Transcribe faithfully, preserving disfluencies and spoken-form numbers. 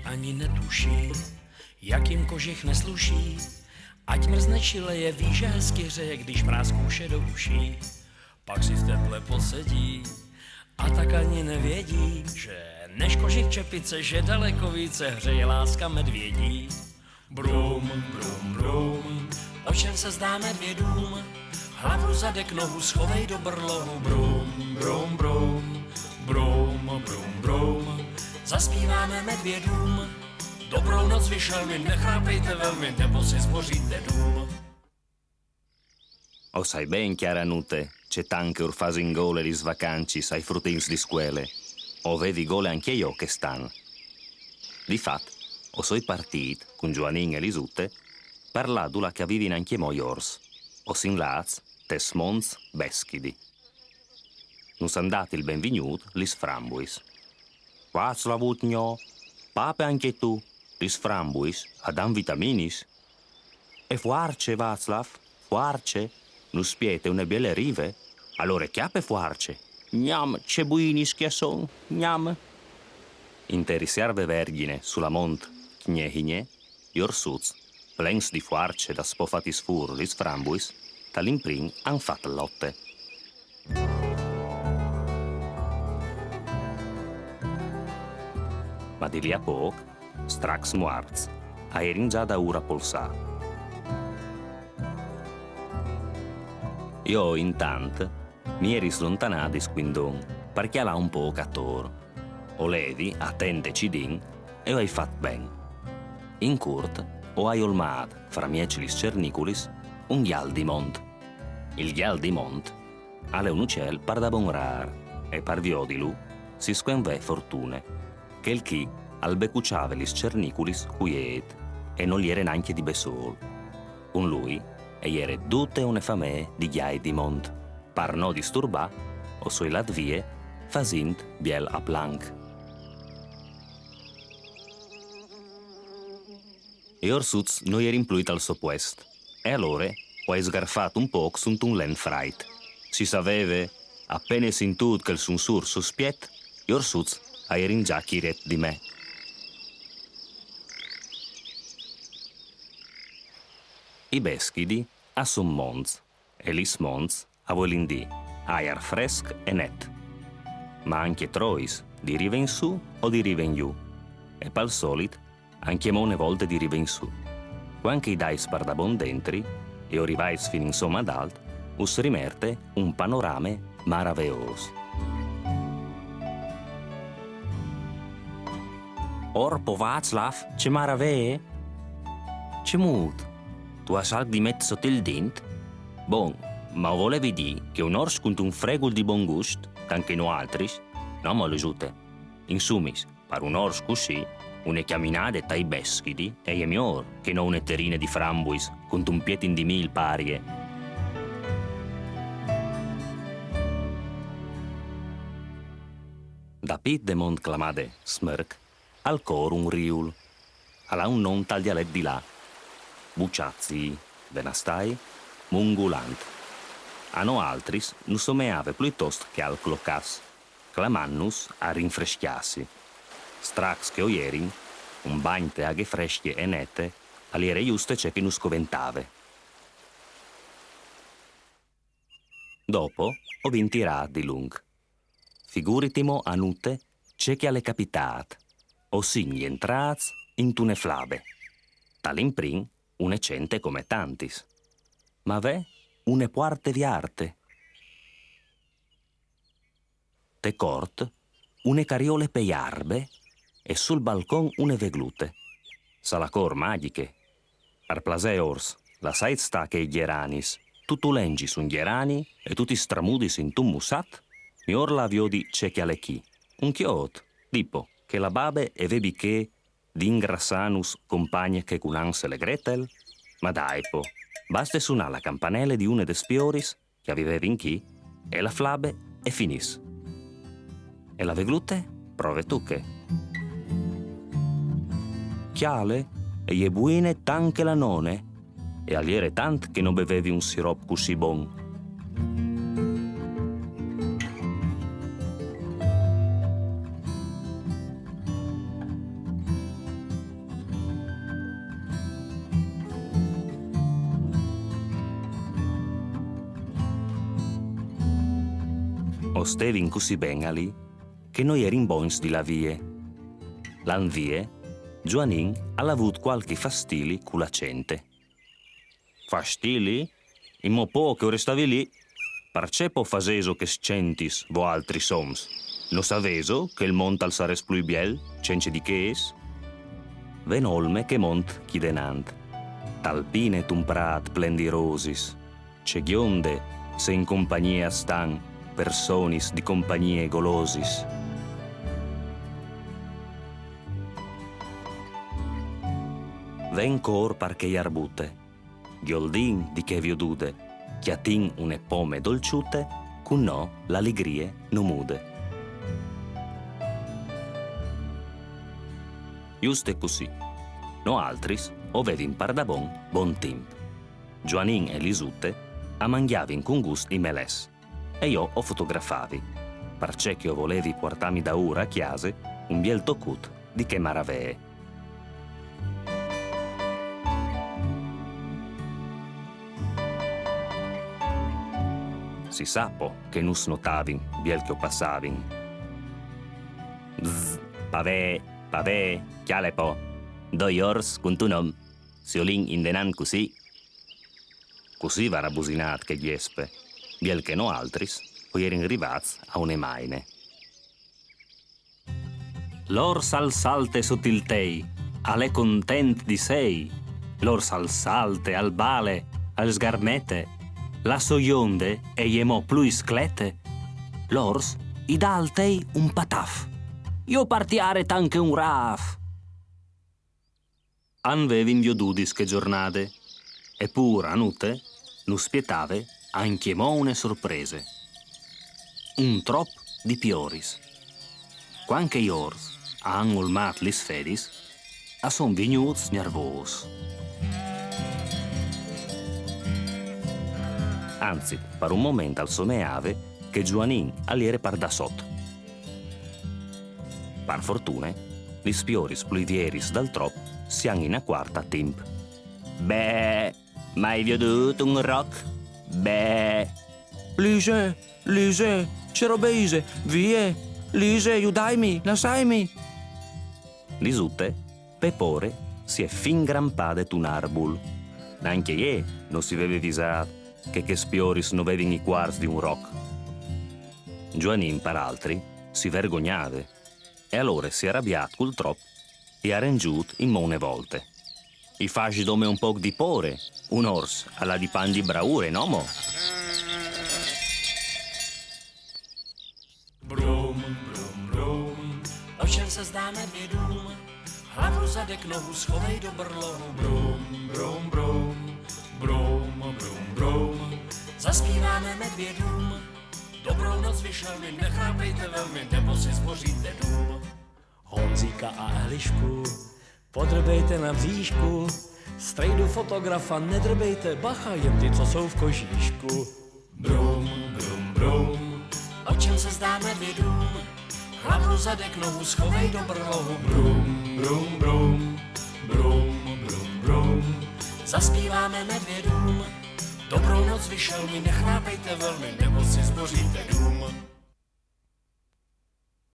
Ani netuší, jak jim kožich nesluší. Ať mrzne či leje, ví, že hezky hřeje, když mráz kouše do uší. Pak si v teple posedí a tak ani nevědí, že než kožich čepice, že daleko více hřeje láska medvědí. Brum, brum, brum, o čem se zdá medvědům? Hlavu, zadek, nohu schovej do brlohu. Brum, brum, brum, brum, brum, brum, zaspíváme medvědům. Dobrou noc, vy šelmy, nechrápejte velmi, nebo si zboříte dům. O sai ben, cjara Nute, ce tant che ur fasin gole lis vacancis ai frutins di scuele. O vevi gole ancje jo chest an. Di fat, o soi partît, cun Gioanin e Lisute, par lâ dulà che a vivin ancjemò i ors. O sin lâts tes monts Beschidi. Nus àn dât il benvignût lis frambuis. Vâzlavut gno, pape ancje tu, lis frambuis a dan vitaminis. E fuarce, Vaclav, fuarce, nus spiete une biele rive, alore cjape fuarce. Gnam, ce buinis che a son, gnam. Inte riserve vergjine su la mont Cnjehinje, i orsuts, plens di fuarce daspò fatis fûr lis frambuis, tal imprin àn fat lote. Ma di li a pôc, stracs muarts, a jerin za daûr a polsâ. Jo, intant, mi jeri slontanât di scuindon, par cjalâ un pôc ator. O levi, a tent decidint, e o ai fat ben. In curt, o ai olmât, framieç lis cerniculis, un gjal di mont. Il gjal di mont al è un ucel pardabon râr, e par viodilu si scuenvè fortune. Chel chi al becuçave lis cerniculis cuiet, e nol jere nancje di bessôl. Cun lui e jere dute une famee di gjai di mont. Par no disturbâ, o soi lât vie fasint biel a planc. I orsuts no jerin plui tal so puest, e alore o ai sgarfât un pôc suntun len frait. Si saveve, a pene sintût chel sunsûr suspiet, i orsuts a jerin za chiriet di me. I Beschidi a son monts, e lis monts a volin dî aiar fresc e net. Ma ancje trois, di rive in sù o di rive in jù. E pal solit, ancjemò une volte di rive in sù. Cuant che i dà i spardabon dentri, e o rivais fin insoma dalt, us rimerte un panorame maraveôs. Orpo, Vaclav, ce maravee! Cemût? Tu âs alc di met sot il dint? Bon, ma o volevi dî che un ors cuntun fregul di bon gust, tant che noaltris, no mo, Lisute. Insumis, par un ors cussì, une cjaminade tai Beschidi e je miôr che no une terine di frambuis cuntun pietin di mîl parie. Dapît de mont clamade Smârc, al cor un riul. Al à un non tal dialet di là. Buciazzi, ben a stâi, mungulant. A noaltris nus someave pluitost che al clocàs, clamantnus a rinfrescjâsi. Stracs che o jerin, un bagn te aghe frescje e nete al jere juste ce che nus coventave. Dopo o vin tirât di lunc. Figuriti mo, Anute, ce che al è capitât. O sin jentrâts intune flabe. Tal imprin une cente come tantis. Ma ve, une puarte vierte. Te cort, une cariole pe jarbe e sul balcon une veglute. Sa la cor magjiche. Par plasê, ors, lassait stâ chei gjeranis. Tu tu lengis un gjerani e tu ti stramudis intun mussat? Miôr lâ a viodi ce che al è chi. Un cjot, dipo, che la babe e vevi chê di ingrassânus compagne che cun Hansel e Gretel? Ma dai po, baste sunâ la campanele di une des fioris che a vivevin chi, e la flabe e finìs. E la veglute? Prove tu chê. Cjale, e je buine tant che la none, e al jere tant che no bevevi un sirop cussì bon. O stevin cussì ben alì che no jerin bogns di lâ vie. Lant vie, Zuanin al à vût cualchi fastili cu la cente. Fastili? Inmò po che o restavi lì. Parcè po fasêso chês centis voaltris oms? No savêso che il mont al sarès plui biel cence di chês? Ven olme che mont chi denant. Tal pine un prât plen di rosis. Ce gjonde se in compagnie a stan personis di compagnie golosis. Ven cor par chê jarbute. Gjoldìn di chê viodude, cjatìn une pome dolçute, cun nô la ligrie no mude. Juste cussì. Noaltris o vevin pardabon bon timp. Zuanin e Lisute a mangjavin cun gust i melès e jo o fotografavi, parcè che o volevi puartâmi daûr a cjase un biel tocut di chê maravee. Si sa po che nus notavin biel che o passavin. Bzz, pavee, pavee, cjale po. Doi ors cuntun om. Si o lin indenant cussì. Cussì varà businât chê gjespe, biel che noaltris o jerin rivâts a une maine. L'ors al salte sot il tei, al è content di sei. L'ors al salte, al bale, al sgarmete. La sô jonde e je mo plui sclete. L'ors i dà al tei un pataf. Jo par tiare tant che un raf. An vevin viodudis chê zornade, e pûr a nute nus spietave ancjemò une sorprese. Un trop di pioris. Cuant che i ors a àn olmât lis fedis, a son vignûts gnervôs. Anzit, par un moment al someave che Zuanin al jere par dassot. Par fortune, lis pioris plui vieris dal trop si àn inacuart a timp. Bee, mai viodût un roc? Bee. Lise, Lise, ce robe ise? Vie, Lise, judaimi, lassaimi! Lisute, pe pôre, si è fin grampade tun arbul. Nancje jê no si veve visât che chês pioris no vevin i cuarts di un roc. Zuanin, par altri, si vergognave, e alore si à rabiât cul trop e à rengjût inmò une volte. I fasi dome un pôc di pôre, un ors al à di pandi braure, no mo? Brum, brum, brum, o čem se zdá medvědům? Hlavu, zadek, nohu schovej do brlohu. Brum, brum, brum, brum, brum, brum. Zaspíváme medvědům. Dobrou noc, vyšelmy, nechrápejte velmi, nebo si zboříte dům. Honzíka a Elišku, podrbejte na bříšku. Strejdu fotografa nedrbejte, bacha, jen ty, co jsou v kožíšku. Brum, brum, brum, o čem se zdá medvědům? Hlavu, zadek, nohu schovej do brlohu. Brum, brum, brum, brum, brum, brum. Zaspíváme medvědům. Dobrou noc, vyšelmy, nechrápejte velmi,